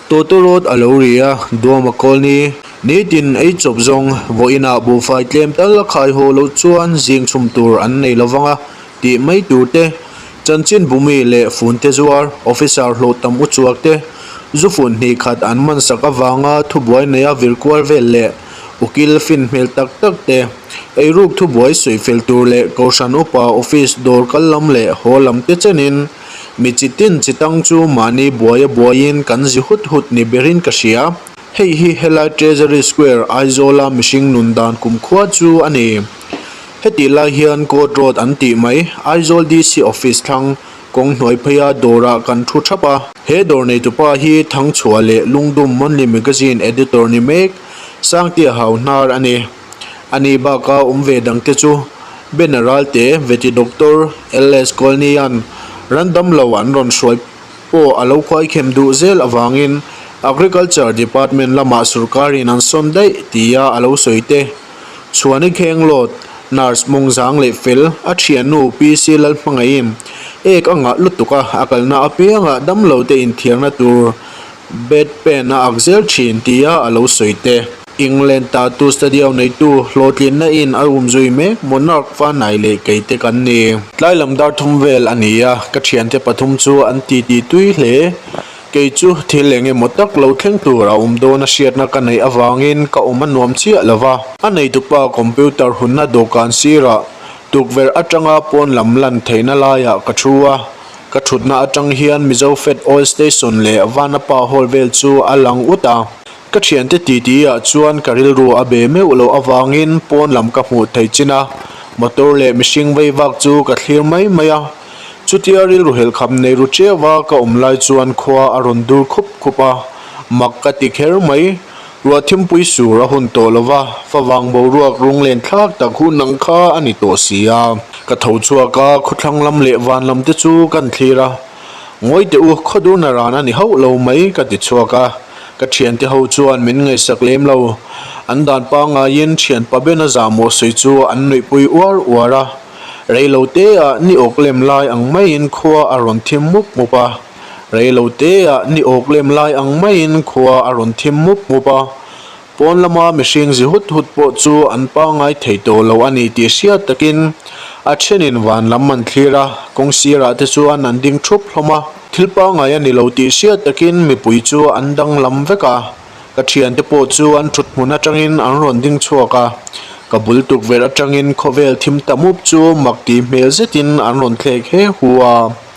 Tawtawrawt a lo ri a, Duama Colony nitin ei chawp zawng vawiinah buhfai tlem tal a khai haw loh chuan zing chhum tur an nei lo vang a tih mai tur te, chanchin bumi leh funte zuar officer hlawh tam uchuak te, zu fun hnih khat an man sak avanga thubuai neia vir kual vel leh ukil fin hmel tak tak te, eiruk thubuai sawi fel tur leh kohhran upa office dawr kal lam leh haw lam te chenin, Mi chi tin chi tang chu mahni buaia buaiin kan zi hut hut ni berin ka hria. Hei hi helai Treasury Square, Aizawla mihring nun dan kumkhua chu a ni. Hetih lai hian Court Road an tih mai, Aizawl DC Office thlang, kawng hnuai pheia dawrah kan thu thap a. He dawr neitupa hi Thangchhuah leh Lungdum Monthly Magazine Editor ni mek, Sangtia Hau Hnar a ni. A ni baka awm ve dangte chu Bena Ralte, Veti Doctor, LS Colney-a'n ran damlo an rawn hruai pawh a lo khuaikhem duh zel avangin Agriculture Department lamah sorkarin an sawn daih tia a lo sawi te. Chhuani Khenglawt, Nurse Mawngzang leh Fel, a thiannu PC Lalhmangaihin ek a ngah lutuk a, a kalna apiangah damlote inthiarna tur Bed pen a ak zel thin tia a lo sawi te. England tatu stadium neitu hlawhtlinna in a um zui mek Monarch Fanai leh kei te kan ni. Tlai lam dar thum vel a ni a, ka thiante pathum chu an titi tui hle. Kei chu thil eng emaw tak lo thleng tur a awm dawn a hriatna ka neih avangin ka awm a nuam chiah lo va. A neitupa computer hunna dawhkan sirah tukverh atanga pawn lam lan theihna laiah ka thu a. Ka thutna atang hian Mizo Fed Oil Station leh Vanapa Hall vel chu a lang ut a. Ka thiante titi ah chuan ka rilru a be meuh loh avangin pawn lam ka hmuh thei chin a, motor leh mihring vei vak chu ka thlir mai mai a. Chutia rilru helhkham nei ru teuh a ka awm lai chuan khua a rawn dur khup khup a, mak ka ti kher mai. Ruah thimpui sur a hun tawh lo va, favang boruak runglen thlak tak hun ang kha a ni tawh si a. Ka tho chhuak a, khawthlang lam leh van lam te chu kan thlir a. Ngawi teh u, khawdurna ran a ni hauh lo mai ka ti chhuak a. Ka thiante ho chuan min ngaihsak lem lo. An dan pangaiin thianpa bena zahmawh sawi chu an nuihpui uar uar a. Reilo teah ni awk lem lai ang maiin khua a rawn thim mup mup a. Reilo teah ni awk lem lai ang maiin khua a rawn thim mup mup a, pawn lama mihring zi hut hut pawh chu an pangngai thei tawh lo a ni tih hriat takin a thenin van lam an thlir a, kawng sirah te chuan an ding thup hlawm a, thil pangngai a ni lo tih hriat takin mipui chu an danglam vek a, ka thiante pawh chu an thut hmun atangin an rawn ding chhuak a, ka bul tukverh atangin khawvel thim ta mup chu mak tih hmel zetin an rawn thlek he hu a.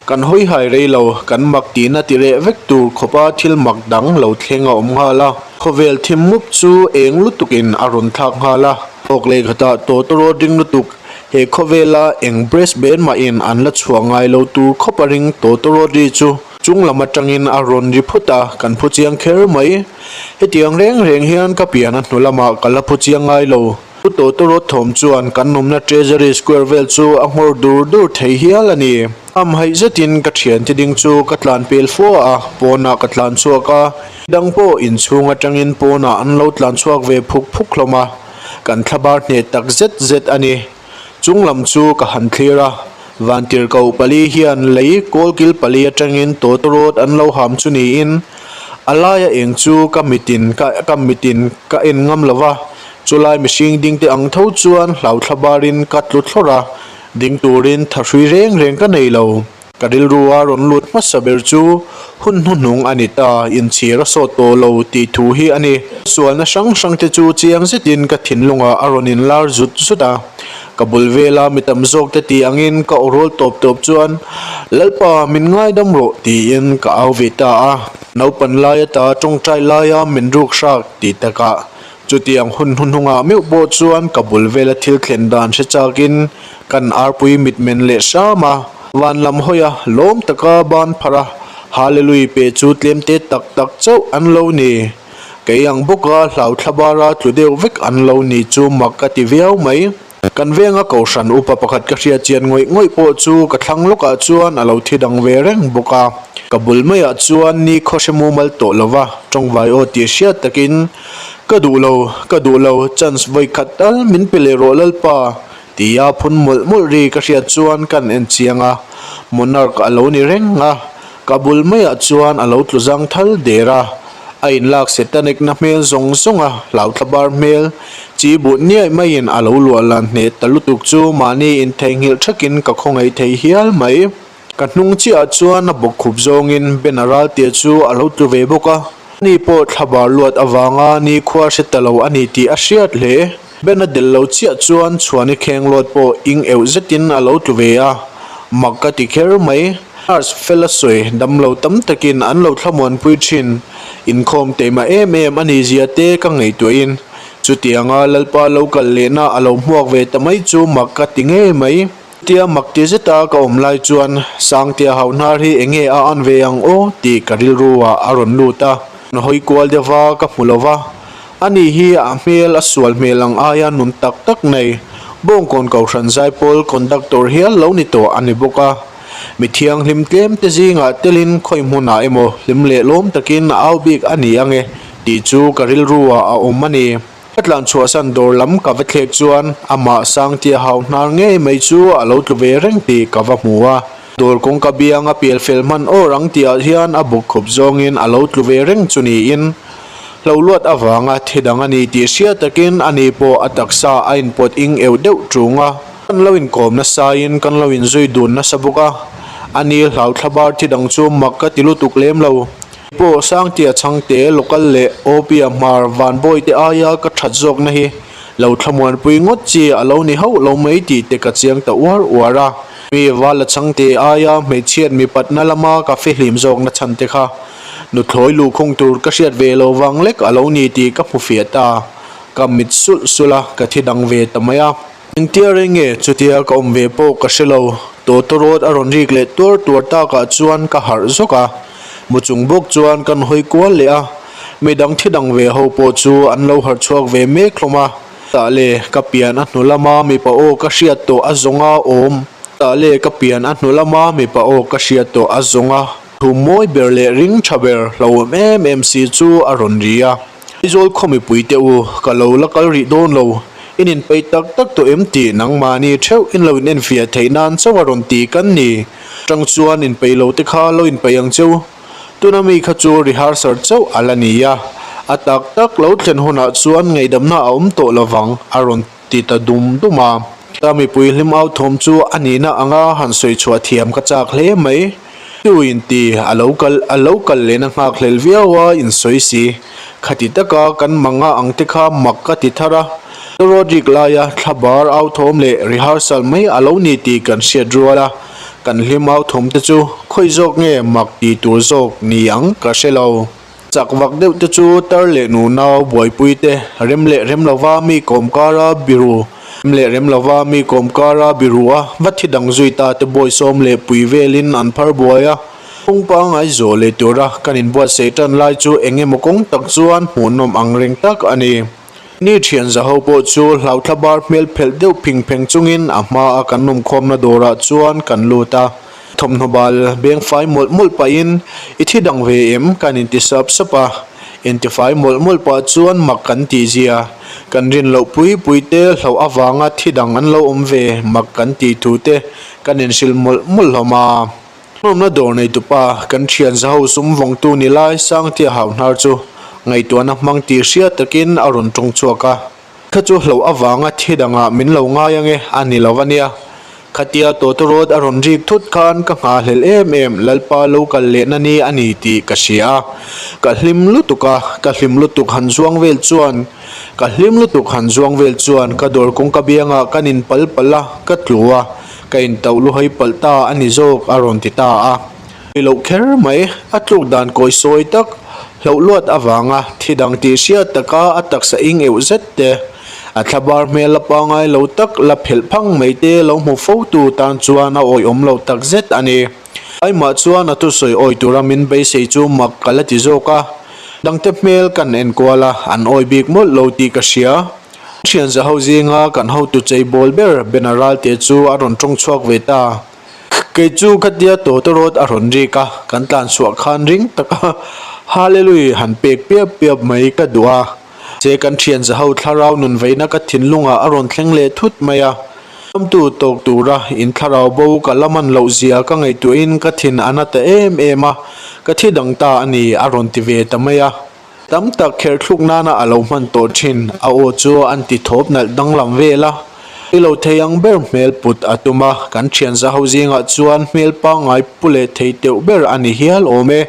Kan hawi hai rei lo, kan mak tihna ti reh vek tur khawpa thil mak dang lo thleng a awm nghal a. Khawvel thim mup chu eng lutukin a rawn thlak nghal a. Thawk leh khatah tawtawrawt ring lutuk, he khawvela eng brass band mahin an la chhuah ngai lo tur khawpa ring tawtawrawt ri chu chung lam atangin a rawn ri phut a, kan phu chiang kher mai. Hetiang reng reng hian ka pian a hnu lamah ka la phu chiang ngai lo. Pu Tawtawrawt thawm chuan kan awmna Treasury Square vel chu a nghawr dur dur thei hial a ni. Amhaih zetin ka thiante ding chu ka tlan pel fua a, pawnah ka tlan chhuak a, midang pawh inchhung atangin pawnah an lo tlan chhuak ve phuk phuk hlawm a, kan thlabar hneh tak zet zet a ni. Chung lam chu ka han thlir a, Vantirhkoh pali hian lei kawlkil pali atangin tawtawrawt an lo ham chu niin a laia eng chu ka mitin ka ka mitin ka en ngam lo va, chulai mihring dingte ang tho chuan hlauhthlabarin ka tlu thlawrh a. Ding turin thahrui reng reng ka nei lo. Ka rilru a rawn lut hmasa ber chu hun hnuhnung a ni ta, inchhir a sawt tawh lo tih thu hi a ni. Sualna hrang hrang te chu chiang zetin ka thinlungah a rawn inlar zut zut a. Ka bul vela mi tam zawk te tih angin ka aw rawl tawp tawp chuan, Lalpa, min ngaidam rawh tiin ka au ve ta a. Naupan laia ta tawngtai laia min ruk hrak tih takah Chutiang hun hnuhnungah meuh pawh chuan ka bul vela thil thlen dan hre chakin kan arpui mitmen leh hram a, van lam hawi a, lawm taka ban phar a, Hallelui pe chu tlemte tak tak chauh an lo ni. Kei ang bawka hlau thlabara tlu deuh vek an lo ni chu mak ka ti viau mai. Kan venga kohhran upa pakhat ka hriat chian ngawih ngawih pawh chu ka thlang lawkah chuan a lo thi dang ve reng bawk a. Ka bul maiah chuan ni khaw hre mumal tawh lova tawngvai aw tih hriat takin, Ka duh lo, ka duh lo, chance vawi khat tal min pe leh rawh Lalpa, tia phun mawlh mawlh ri ka hriat chuan kan en chiang a. Monarch a lo ni reng a, ka bul maiah chuan a lo tlu zang thal der a. A inlak setanik na hmel zawng zawng a hlauthla bar hmel chi but niaih maiin a lo luah lan hneh ta lutuk chu mahni intheihnghilh thakin ka khawngaih thei hial mai. Ka hnung chiahah chuan a bawk khup zawngin Ben-a raltia chu a lo tlu ve bawk a, ani pawh thla bar luat avanga nikhua hre ta lo a ni tih a hriat hle. Ben-a delh lo chiah chuan chhuani kheng luat pawh ing euh zetin a lo tlu ve a, mak ka ti kher mai. Nurse fel a sawi damlo tam takin an lo thlamuanpui thin, inkhawm teima em em a ni zia te ka ngaihtuahin chutianga Lalpa lo kal lehna a lo hmuak ve ta mai chu mak ka ti ngei mai. Tia mak ti zeta ka awm lai chuan Sangtea hauhnar hi enge a an ve ang aw tih ka rilru ah a rawn lut a, an hawi kual deuh va ka hmu lo va, ani hi a hmel a sual hmel ang aia nun tak tak nei, Bawngkawn Kohhran Zaipawl Conductor hial lo ni tawh a ni bawk a. Mi thianghlim tlem te zingah telin khawi hmunah emaw hlim leh lawm takin a au bik a ni ange tih chu ka rilru ah a awm a ni. Ka tlan chhuahsan dawr lam ka va thlek chuan amah Sangtia hau hnar ngei mai chu a lo tlu ve reng tih ka va hmu a. Dawr kawngka biang a pial fel hman awr ang tihah hian a bawk khawp zawngin a lo tlu ve reng chu niin hlo luat avanga thi dang a ni tih hriat takin ani pawh a taksa a inpawt ing euh deuh ṭung a. Kan lo inkawm nasain kan lo inzui dun nasa bawk a, ani hlau thlabar thi dang chu mak ka ti lutuk lem lo. Pawh Sangtia Chhangte local leh Opia Hmar Vanbawi te aia ka that zawkna hi lo thlamuanpui ngawt chi a lo ni hauh lo mai tih te ka chiang ta uar uar a. Mi Vala Chhangte aia hmeichhiat mipatna lama ka fihlim zawkna chhan te kha nuthlawi luhkhung tur ka hriat ve lo vang lek a lo ni tih ka hmu fiah ta. Ka mit sulh sulh a, ka thi dang ve ta mai a. Engtia reng nge chutia ka awm ve pawh ka hre lo. Tawtawrawt a rawn rik leh tuar tuar takah chuan ka harh zawk a. Mu chung bawk chuan kan hawi kual leh a. Midang thi dang ve ho pawh chu an lo harh chhuak ve mek hlawm a. Tah le ka pian a hnu lama mipa aw ka hriat tawh a zawng a awm. Tah le ka pian a hnu lama mipa aw ka hriat tawh a zawng a. Thu mawi ber leh ring tha ber hlauhawm em em si chu a rawn ri a. Aizawl khaw mipui te u, ka lo la kal rih dawn lo. In inpeih tak tak tawh em tih nangmahni theuh in lo in enfiah theih nan chauh a rawn ti kan ni. Tang chuan inpeih lo te kha lo inpeih ang cheu. Tuna mi kha chu rehearsal chauh a la ni a, a tak tak lo thlen hunah chuan ngaihdamna a awm tawh lovang a rawn ti ta dum dum a. Ka mipui hlim au thawm chu a nihna anga han sawi chhuah thiam ka chak hle mai. Chu inti a lo kal a lo kal lehna nghak hlel viau a insawi si. Khati taka kan manga ang te kha mak ka ti thar a. Rodrick laia thla bar au thawm leh rehearsal mai a lo ni tih kan hriat rual a. Kan hlim au thawm te chu khawi zawk nge mak ti tur zawk ni ang ka hre lo. Chak vak deuh te chu tar leh nunau buaipui te rem leh rem lova mi kawm kara biru rem leh rem lova mi kawm kara biru a va thi dang zui ta te bawisawm leh pui velin an phar buai a. Kawng pangngai zawh leh tura kan inbuatsaih tan lai chu eng emaw kawng tak chuan hmuhnawm ang reng tak a ni. Ni thian zaho pawh chu hlauthla bar hmel phelh deuh phing pheng chungin a hmaa kan awmkhawmna dawrah chuan kan lut a. Thawmhnaw bal beng fai mawlh mawlh pahin i thi dang ve em kan inti sap sap a, intifai mawlh mawlh pah chuan mak kan tih zia, kan rin loh pui pui te hlauh avanga thi dang an lo awm ve mak kan tih thu te kan inhrilh mawlh mawlh hlawm a. Hnawmna dawr neitupa kan thian zaho sum vawngtu ni lai Sangtia Hauhnar chu ngaihtuahna hmang tih hriat takin a rawn tawng chhuak a. Kha chu hlauh avanga thi dangah min lo ngai ange a ni lo ania. Khatia tawtawrawt a rawn rik thut khan ka nghahhlelh em em Lalpa lo kal lehna ni a ni tih ka hria a. Ka hlim lutuk a, ka hlim lutuk han zuang vel chuan, ka hlim lutuk han zuang vel chuan ka dawr kawngka biangah kan inpal palh a, ka tlu a, ka intauh luhai palh ta a ni zawk a rawn ti ta a. Ni loh kher mai, a tluk dan kawi sawi tak, hlauh luat avanga thi dang tih hriat taka a taksa ing euh zet te, a thlabar hmel la pangai lo tak la phelh phang mai te lo hmu fo tu tan chuan a awihawm lo tak zet a ni. Aimah chuan a thusawi awi tura min beisei chu mak ka la ti zawk a, dangte hmel kan enkual a, an awi bik mawlh lo tih ka hria. Thian za ho zinga kan hotu cheibawl ber Bena Ralte chu a rawn tawng chhuak ve ta. Kei chu khatia tawtawrawt a rawn rik a, kan tlan chhuah khan ring taka Hallelui han pek piap piap mai ka duh a. Che kan thian zaho thlarau nun veina ka thinlungah a rawn thleng leh thut mai a. Lamtu tawk tura in thlarau bo ka la man loh zia ka ngaihtuahin ka thin a na ta em em a, ka thi dang ta a ni a rawn ti ve ta mai a. Tam tak kher thluk nana a lo hman tawh thin, a aw chu an ti thawp nalh danglam vel a. I lo thei ang ber hmel put a tum a, kan thian za ho zingah chuan hmel pangngai pu leh thei teuh ber a ni hial awm e.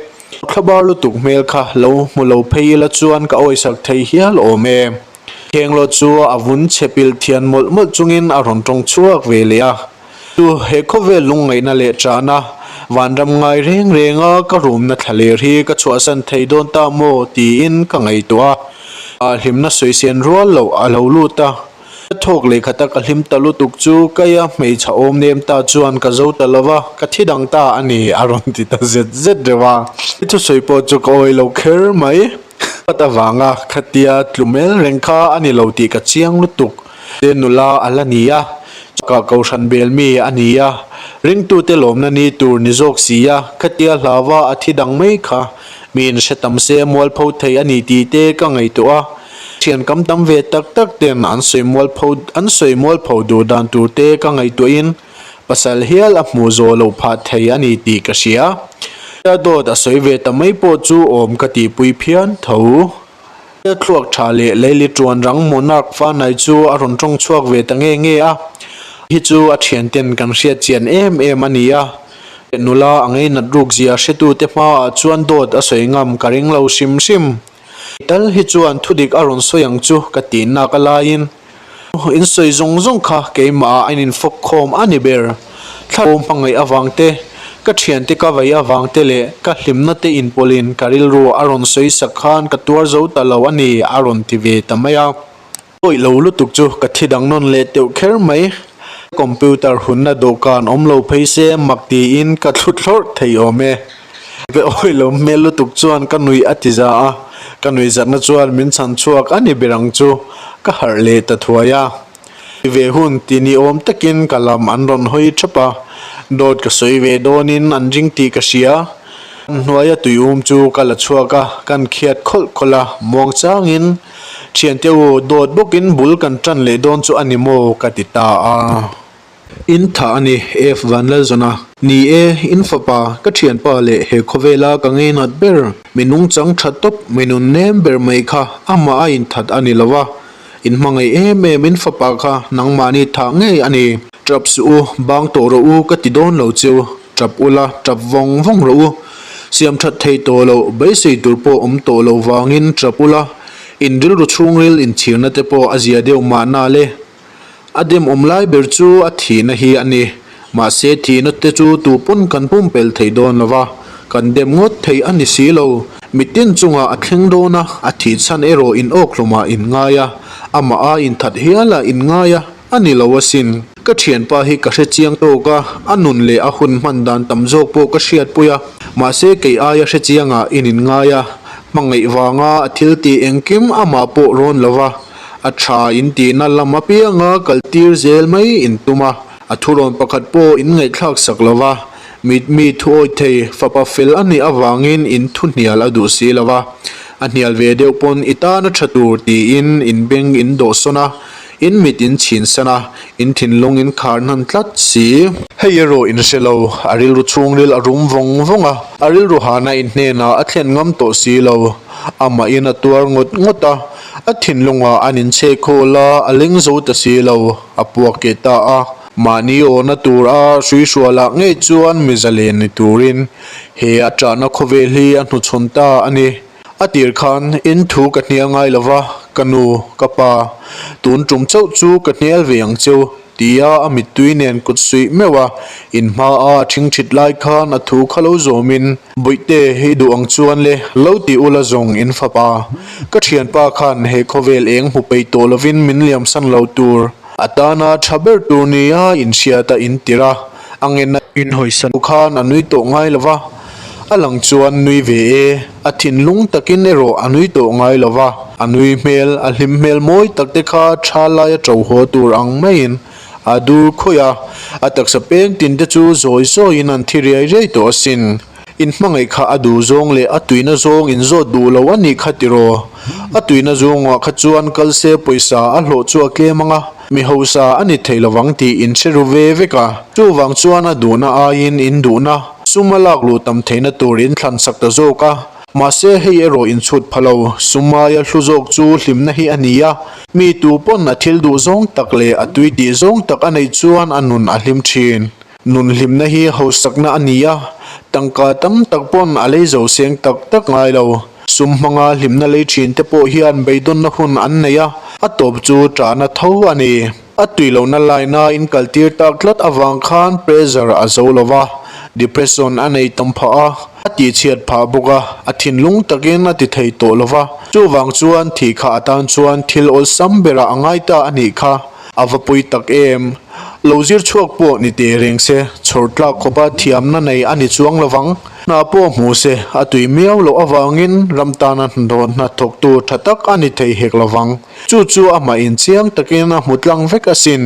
Thlabar lutuk hmel kha lo hmu lo phei ila chuan ka awisak thei hial awm e. Khenglawt chu a vun chhe pilh thian mawlh mawlh chungin a rawn tawng chhuak ve leh a. Chu he khawvel lungngaihna leh chahna vanram ngai reng renga ka rumna thlaler hi ka chhuahsan thei dawn ta maw tiin ka ngaihtuah a, hlimna sawisen rual loh a lo lut a. Ka thawk leh khata ka hlim ta lutuk chu kaia hmeichhe awm nem ta chuan ka zo ta lo va, ka thi dang ta a ni a rawn ti ta zet zet reuh a. I thusawi pawh chu ka awih lo kher mai. Pat avanga khatia tlu mel reng kha a ni lo tih ka chiang lutuk. Te nula a la ni a, chukah kohhran bel mi a ni a, ringtute lawmna ni tur ni zawk si a, khatia hlauva a thi dang mai kha mi in hre tam se mualpho thei a ni tih te ka ngaihtuah a, thian kam tam ve tak tak ten an sawi mualpho an sawi mualpho duh dan tur te ka ngaihtuahin pasal hial a hmuh zawh loh phah thei a ni tih ka hria. Tia dawt a sawi ve ta mai pawh chu awm ka tihpui phian tho. Tia thluak tha leh leili tuan rang Monarch Fanai chu a rawn tawng chhuak ve ta nge nge a, hi chu a thianten kan hriat chian em em a ni a, nula a ngeinat ruk zia hretute hmaah chuan dawt a sawi ngam ka ring lo hrim hrim. Tal hi chuan thudik a rawn sawi ang chu ka tih nak a laiin. In sawi zawng zawng kha keimah ah a in fawk khawm a ni ber. Thlarau hmangaih avang te, ka thiante ka vei avang te leh ka hlimna te inpawlhin ka rilru a rawn sawi sak khan ka tuar zo ta lo a ni a rawn ti ve ta mai a. Awih lo lutuk chu ka thi dang nawn leh teuh kher mai. Computer hunna dawhkan awm lo phei se mak tiin ka thlu thlawrh thei awm e. Ka awih lo hmel lutuk chuan ka nuih a ti za a, ka nuih zatna chuan min chhan chhuak a ni ber ang chu, ka harh leh ta thuai a. Ti ve hun ti ni awm takin ka lam an rawn hawi thap a, dawt ka sawi ve dawnin an ring tih ka hria. Kan hnuaia tuium chu ka la chhuak a, kan khiat khawlh khawlh a, muang changin, Thiante u, dawt bawkin bul kan tan leh dawn chu a ni maw? ka ti ta a. In tha a ni, F. Vanlalzawna. Ni e, in fapa, ka thianpa leh he khawvela ka ngeinat ber, mi nungchang tha tawp, mi nun nem ber mai kha amah a inthat a ni lo a. In hmangaih em em in fapa kha nangmahni thah ngei a ni. Tap suh u, bang tawh rawh u ka ti dawn lo cheu, tap ula, tap vawng vawng rawh u. Siam that thei tawh loh, beisei tur pawh awm tawh lo vangin tap ula, in rilru chhungril inchhirna te pawh a zia deuh mahna le. A demawm lai ber chu a thihna hi a ni. Mahse thihna te chu tu pawn kan pumpelh thei dawn lo va, kan dem ngawt thei a ni si lo. Mitin chungah a thleng dawn a, a thih chhan erawh in awkhlumah in ngai a, amah a inthat hial a in ngai a, a ni lo asin. Ka thianpa hi ka hre chiang tawk a, a nun leh a hun hman dan tam zawk pawh ka hriatpui a, mahse kei aia hre chiangah in in ngai a, hmangaih vanga a thil tih engkim amah pawh rawn lo va, A tha in tihna lam apianga kal tir zel mai in tum a, a thurawn pakhat pawh in ngaihthlak sak lo va, mit mi thu awih thei fapa fel a nih avangin in thu hnial a duh si lo va, a hnial ve deuh pawn i tan a tha tur tiin in beng in dawh sawn a, in mit in chhin san a, in thinlung in khar hnan tlat si. Hei erawh in hre lo, a rilru chhungril a rum vawng vawng a, a rilru hana in hnenah a thlen ngam tawh si lo, amahin a tuar ngawt ngawt a. A thinlungah an inchhe khawl a, a leng zo ta si lo, a puak keh ta a. Mahni awhna tur a hruihrualah ngei chuan mi zalen ni turin he a ṭahna khawvel hi a hnuchhawn ta a ni. A tir khan in thu ka hnial ngai lo va, ka nu, ka pa, tun ṭum chauh chu ka hnial ve ang cheu, tia a mittui nen kut suih meuh a, in hmaa a ṭhingṭhit lai khan a thu kha lo zawmin, Bawihte, i duh ang chuan le, lo ti ula zawng in fapa. Ka thianpa khan he khawvel eng hmu peih tawh lovin min liamsan lo tur, a tana tha ber tur nia inhriat a intir a, a ngen a. Inhawisan khan a nui tawh ngai lo va, a lang chuan nui ve e, a thinlung takin erawh a nui tawh ngai lo va, a nui hmel, a hlim hmel mawi tak te kha tha laia to haw tur ang maiin a dur khawih a, a taksa peng tin te chu zawi zawiin an thi riai riai tawh asin. In hmangaih kha a duh zawng leh a tuina zawng in zawt duh lo a nih kha tiraw? A tuina zawngah kha chuan kal se pawisa a hlawh chu a tlem ang a, mi hausa a ni thei lovang tih in hre ru ve vek a. Chuvang chuan a duhna aiin in duhna sum a lak luh tam theihna tur in thlan sak ta zawk a. Mahse hei erawh inchhut pha lo, sum aia hlu zawk chu hlimna hi a ni a, mi tu pawn a thil duh zawng tak leh a tui tih zawng tak a neih chuan a nun a hlim thin. Nun hlimna hi hausakna a ni a, tangka tam tak pawn a lei zo seng tak tak ngai lo. Sum hmanga hlimna lei thin te pawh hian beidawnna hun an nei a, a tawp chu ṭahna tho a ni. A tui lohna laina in kaltir tak tlat avang khan pressure a zo lo va, depression a nei tam phah a, a tihchhiat phah bawk a, a thinlung takin a ti thei tawh lo va. Chuvang chuan thih kha atan chuan thil awlsam berah a ngai ta a nih kha. A va pui tak em? Lo zir chhuak pawh ni teh reng se, chhawr tlak khawpa thiamna nei a ni chuang lo vang. Hna pawh hmu se, a tui miau loh avangin ram tana hnathawktu tha tak a ni thei hek lo vang. Chu chu amah in chiang takin a hmu tlang vek asin.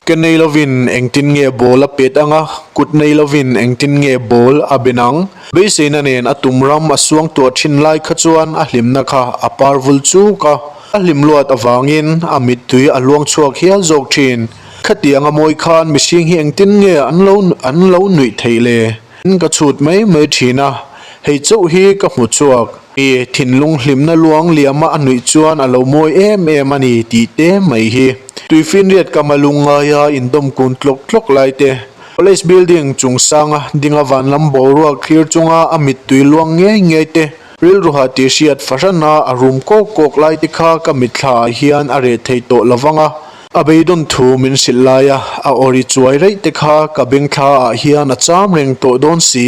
Ke nei lovin engtin nge ball a pet ang a, kut nei lovin engtin nge ball a ben ang? Beiseina nen a tum ram a suang tuah thin lai kha chuan a hlimna kha a par vul chuk a, a hlim luat avangin a mittui a luang chhuak hial zawk thin. Khatiang a mawi khan mihring hi engtin nge an lo an lo nuih theih le? Ka chhut mai mai thin a, hei chauh hi ka hmu chhuak. I thinlung hlimna luang liama a nuih chuan a lo mawi em em a ni tih te mai hi. Tuifinriat ka malung ngaia indawm kun tlawk tlawk lai te, College building chung sanga dinga vanlam boruak thlir chunga a mittui luang ngei ngei te, rilruha tihhriat fahrana a rum kawk kawk lai te kha ka mitthla ah hian a reh thei tawh lovang a. A beidawn thu min hrilh laia a awri chuai reih te kha ka bengthla ah hian a cham reng tawh dawn si.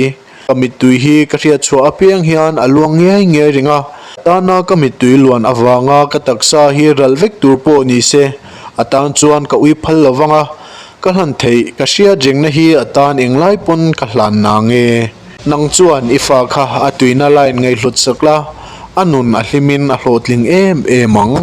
Ka mittui hi ka hriat chhuah apiang hian a luang ngiai ngiai reng a, tana ka mittui luan avanga ka taksa hi ralh vek tur pawh ni se, a tan chuan ka ui phal lo vang a, ka hlan theih ka hriat rengna hi a tan englai pawn ka hlan na nge. Nang chuan i fa kha a tuina line ngaihhlut sak la, a nun a hlimin a hlawhtling em em ang.